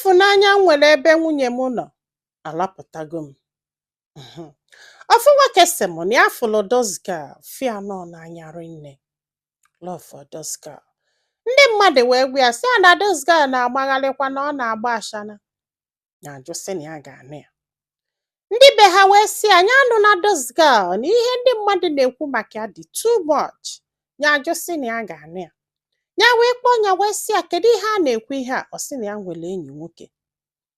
Ịfụnanya m nwere ebe nwunye m nọ alapụtago m. Ofu nwoke sị m na ya fụlụ this girl fia nọ n'anya rinne, love for this girl. Ndị mmadụ wee gwa ya sị ya na this girl na-agbagharịkwa, na ọ na-agba ashana na ajụ, sị na ya ga-anụ ya. Ndị be ha wee sị ya, ya anụ na this girl, na ihe ndị mmadụ na-ekwu maka ya dị too much. Ya ajụ sị na ya ga-anụ ya. Ya wee kpọọ ya, wee sị ya kedu ihe a na-ekwu ihe a. Ọ sị na ya nwere enyi nwoke,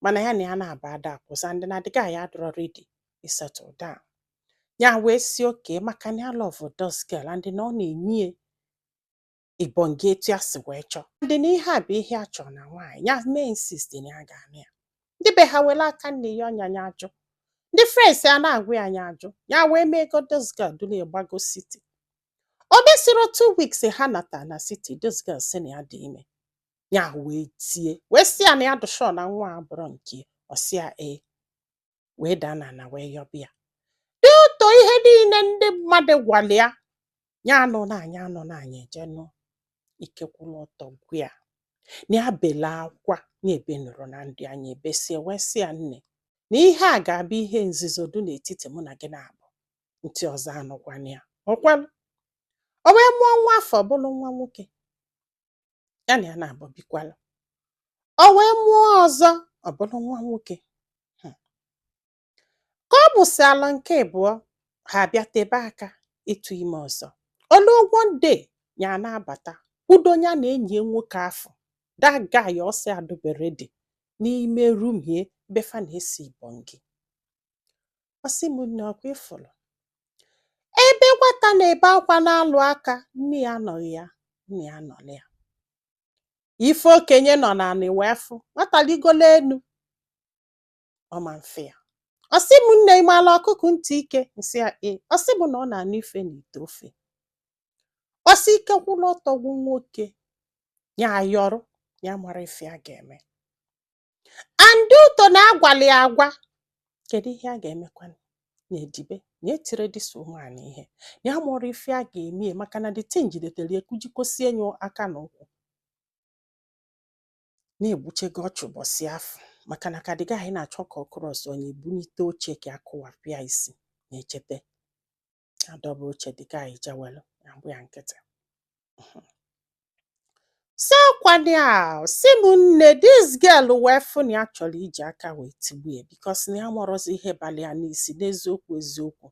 mana ya na ya na-aba ada akwụsa ndị na the guy ya adịrọ ready settle down. Ya wee sị okay, maka na ya love this girl and na ọ na-enye ya ịbọngị etu ya si wee chọọ ndị na ihe a bụ ihe a chọrọ na nwaanyị. Ya mee insist na ya ga-anụ ya. Ndị be ha were aka nne ya ọnya, ya ajụ. Ndị friends ya na-agwa ya, anya ajụ. Ya wee mee ego this girl duru gbago city. O mesịrị 2 weeks ha nata na city, this girl sị na ya dị ime. Ya wee tie, wee sị ya na ya dị sure na nwa a bụrụ nke ya. Ọ sị ya ee, wee daa na ana wee yọbịa dị ụtọ. Ihe niile ndị mmadụ gwara ya, ya anụ na anya anụ na anya eje nụ ike kwụrụ ọtọ gwa ya na ya bele akwa na ebe nụrụ na ndị anya ebesie, wee sị ya, nne, na ihe a ga-abụ ihe nzuzo dị n'etiti mụ na gị na-abụ, ntị ọzọ anụkwana ya. Ọkwalụ o wee mụọ nwa afọ, bụrụ nwa nwoke. Ya na ya na-abụ bikwalụ. O wee mụọ ọzọ, ọ bụrụ nwa nwoke. Ka ọ mụsịalụ nke ịbụọ, ha abịa tebe aka ịtụ ime ọzọ. Oluo one day, ya na-abata kwudo ya na enyi ya nwoke afọ, that guy ọ sị adịbe ready, n'ime room ye ebe fa na-esi ibọngị. Ọ sị m, nne, ọkwa ịfụlụ ebe nwata na-ebe akwa na-alụ aka, nne ya anọghị ya, nne ya anọrọ ya. Ife okenye nọ n'anị wee fụ nwata ligolo enu ọma mfe ya. Ọ sị m, nne, ịmaala ọkụkọ ntị ike? Nsị ya ee. Ọ sị m na ọ na-anụ ife n'ite ofe. Ọ sị ike kwụrụ ọtọ gwụ nwoke ya ayọrọ ya mara ife ya ga-eme. And ụtọ na agwala ya agwa, kedu ihe a ga-emekwanụ na edibe na etire this woman ihe na ya mụrụ ife a ga-eme ya, maka na the thing jidetere ya kujikosie ya aka na ụkwụ na-egbuchego ọchụ ụbọchị afọ, maka na ka the guy na-achọ ka ọ cross, onye ebunite oche ka akụwapụ ya isi na-echete adọba oche. The guy jewelu ya gbụ ya nkịtị. Si ọkwani a, si m, nne, this girl wee fụ na ya chọrọ iji aka wee tigbu ya, because na ya marọzi ihe balị ya n'isi. N'eziokwu eziokwu,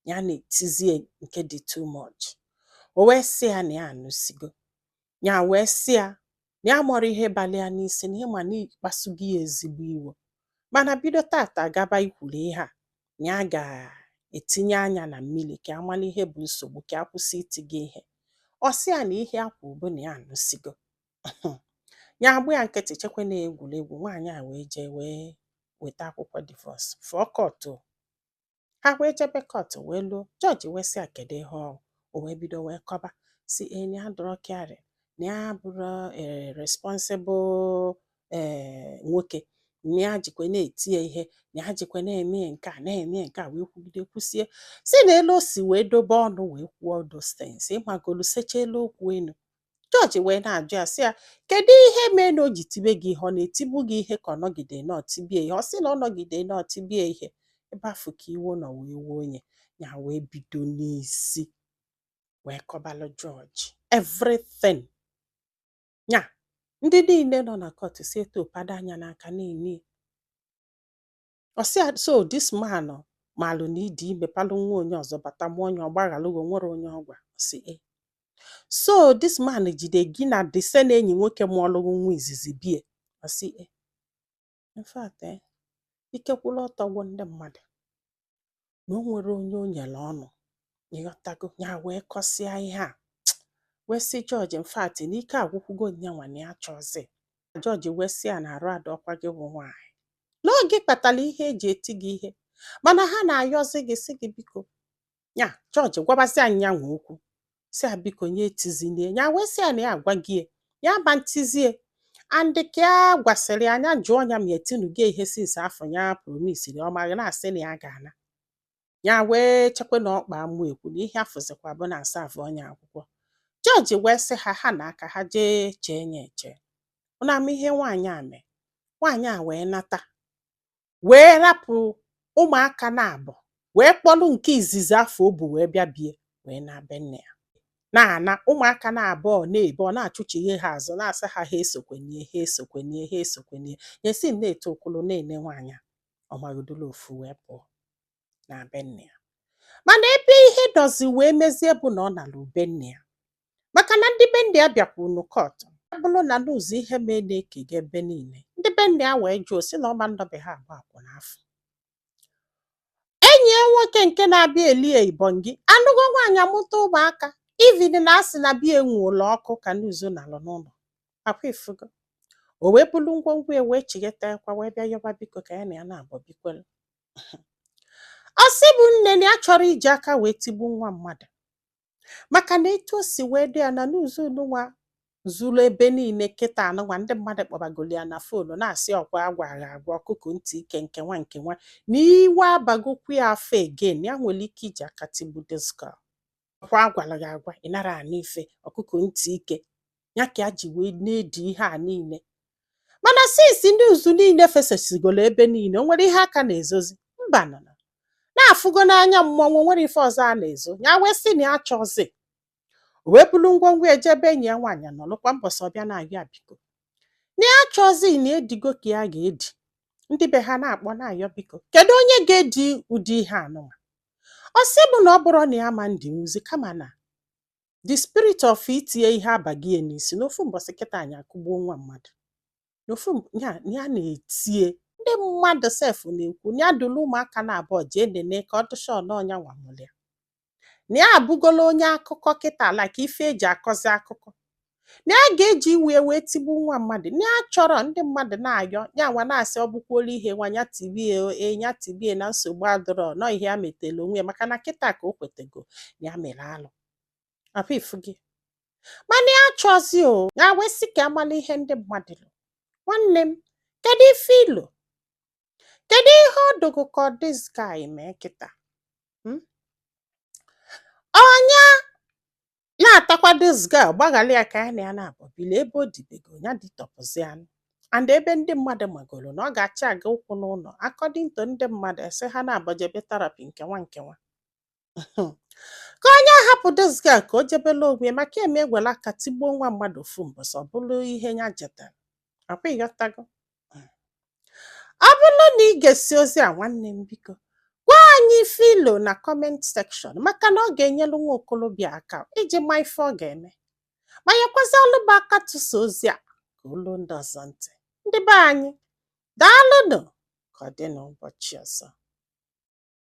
ya na-etizie nke dị too much. O wee sị ya na ya anụsigo. Ya wee sị ya na ya mọrọ ihe balị ya n'isi, na ịma na ịkpasugo ya ezigbo iwe, mana bido tata gaba ikwuru ihe a, na ya ga-etinye anya na mmiri ka amala ihe bụ nsogbu, ka a kwụsị iti gị ihe. Ọ sị ya na ihe akwa bụ na ya anụsigo. Ya agbụ ya nkịtị, chekwa na egwuregwu. Nwaanyị a wee jee wee weta akwụkwọ divorce fụọ court. Ha wee jebe court, wee luo, jọji wee sị ya kedu ihe ọ. O wee bido wee kọba si e na ya dọrọ caring, na ya bụrụ ee responsible ee nwoke, na ya jikwa na-eti ya ihe, na ya jikwa na-eme nke a, na-eme nke a, wee kwugide kwusie si na elu o si wee dobe ọnụ wee kwuo those things, ịmagolu secha elu okwu enu. Jọji wee na-ajụ ya sị ya kedu ihe mee na o ji tibe gị ihe, ọ na-etibu gị ihe ka ọ nọgide nọ tibie ihe. Ọ sị na ọ nọgide nọ tibie ihe. Ebe afọ ka iwe nọ wee wuo onye ya, wee bido n'isi wee kọbalụ jọji everything ya. Ndị niile nọ na court si etu pado anya n'aka na-ene. Ọ sị ya, so this man malụ na ịdị ime palụ nwa onye ọzọ bata mụọ onye ọgbaghalụgo nwere onye ọgwa. Ọ sị e so this man jide gị na the same enyi nwoke mụọlụgụ nwa izizi bie. Ọ sị e in fact, ike kwụrụ ọtọ gwụ ndị mmadụ na o nwere onye o nyere ọnụ. Ịghọtago? Ya wee kọsịa ihe a, wee sị jọji in fact na ike agwụkwugo nyanwa, na ya chọzi. Jọji wee sị ya na arụ adọkwa gị bụ nwaanyị n'oge kpatara ihe eji eti gị ihe, mana ha na-ayọzi gị, sị gị biko. Ya jọji gwabazi anyị ya nwe okwu, sị ya biko nye etizinie ya. Wee sị ya na ya agwa gị ya ma ntizie, and ka ya gwasịrị anya jụọ ya ma etinugo ihe since afọ ya promisiri ọma na-asị na ya ga-ana. Ya wee chekwa na ọkpa amụ ekwu na ihe afụzikwa bụ na asavụ onye akwụkwọ. Jọji wee sị ha, ha na aka ha jee chee ya eche. Unu ama ihe nwaanyị a mee? Nwaanyị a wee nata, wee rapụ ụmụaka na-abụ, wee kpọlụ nke izizi afọ o bu wee bịa bie, wee na be nne ya na-ana. Ụmụaka na-abụọ na-ebe, ọ na-achụchighe ha azụ, na-asị ha, ha esokwenye, ha esokwenye, ha esokwenye. Nyesi na-eto okwulu na-ene nwaanyị a, ọ magodolo ofu wee pụọ na be nne ya. Mana ebe ihe dozi wee mezie bụ na ọ nara ube nne ya, maka na ndị be nne ya bịakwunu court. Ọ bụrụ na n'ụzọ ihe mee na-ekega ebe niile, ndị be nne ya wee jụọ si na ọma nnọbe ha agba akwụna afọ. Enyi ya nwoke nke na-abịa elie ibongi anụgo nwaanyị, amụta ụmụaka, even na asị na bia enwuola ọkụ ka n'uzo nalụ n'ụlọ akwa ifugo. O wee bulu ngwongwo ya wee chigheta kwa, wee bịa yọba biko ka ya na ya na-abọ bikwelu. Ọ sị bụ nne na ya chọrọ iji aka wee tigbu nwa mmadụ, maka na etu o si wee dị ya na n'ụzọ nwa zuru ebe niile kịta anụnwa, ndị mmadụ kpọbagolu ya na phone na-asị ọkwa agwara agwa ọkụkọ ntị ike nke nwa nke nwa na iwe abagokwu ya afọ again. Ya nwere ike iji aka tigbu this girl. Ọkwa agwara gị agwa, ị nara anụ ife, ọkụkọ ntị ike ya ka ya ji wee na-edi ihe a niile. Mana since ndị uzu niile fesasigolo ebe niile, o nwere ihe aka na-ezozi mba nọ na-afụgo n'anya mmọnwụ, nwere ife ọzọ a na-ezo ya. Wee sị na ya chọzi, o wee bulu ngwongwo eje ebe enyi ya nwaanyị nọlụkwa mbọsị. Ọbịa na-ayọ ya biko na ya chọzi, na edigo ka ya ga-edi. Ndị be ha na-akpọ na-ayọ biko, kedu onye ga-edi ụdị ihe anụnwa? Ọ sị bụ na ọ bụrụ na ya ma ndị nwuzi, kama na the spirit of itinye ihe abaghị ya n'isi n'ofu mbọsị kịta anyị akụgbuo nwa mmadụ n'ofu ya na-etie. Ndị mmadụ sef na-ekwu na ya dụrụ ụmụaka na abụọ jee nene ka ọ dụsha ọnọnya nwamụrụ ya, na ya abụgolo onye akụkọ kịta, like ife eji akọzi akụkọ, na ya ga-eji iwe wee tigbu nwa mmadụ, na ya chọrọ. Ndị mmadụ na-ayọ ya, nwa na-asị ọ bụkwuola ihe nwa ya tibie e, ya tibie na nsogbu adịrọ nọ, ihe ya metela onwe ya, maka na kịta ka o kwetego na ya mere alụ akwa ifu gị, mana ya chọzi o ya wee sị ka amala ihe ndị mmadụ lụ. Nwanne m, kedu ife ilo? Kedu ihe ọ dụgo ka ọ this guy mee kịta? Ọnya na-atakwa this girl, gbaghara ya ka ya na ya na-abụ bili ebe o dibego ya ditọpụzi anụ, and ebe ndị mmadụ magoro na ọ ga-achị aga ụkwụ n'ụlọ. According to ndị mmadụ, ese ha na-agbajebe therapy nkewa nkewa, ka onye hapụ this girl ka o jebela onwe ya, maka eme ewere aka tigbuo nwa mmadụ ofu mbọsị, ọ bụrụ ihe ya jetara akwa. Ịghọtago? Ọ bụrụ na ị ga-esi ozi a, nwanne m, biko gwa anyị filo na comment section, maka na ọ ga-enyelu nwa okolobịa aka iji ma ife ọ ga-eme, ma nyekwazịalụ m aka tụsa ozi a ka olu ndị ọzọ ntị. Ndị be anyị, daalụnụ. Ka ọ dị n'ụbọchị ọzọ.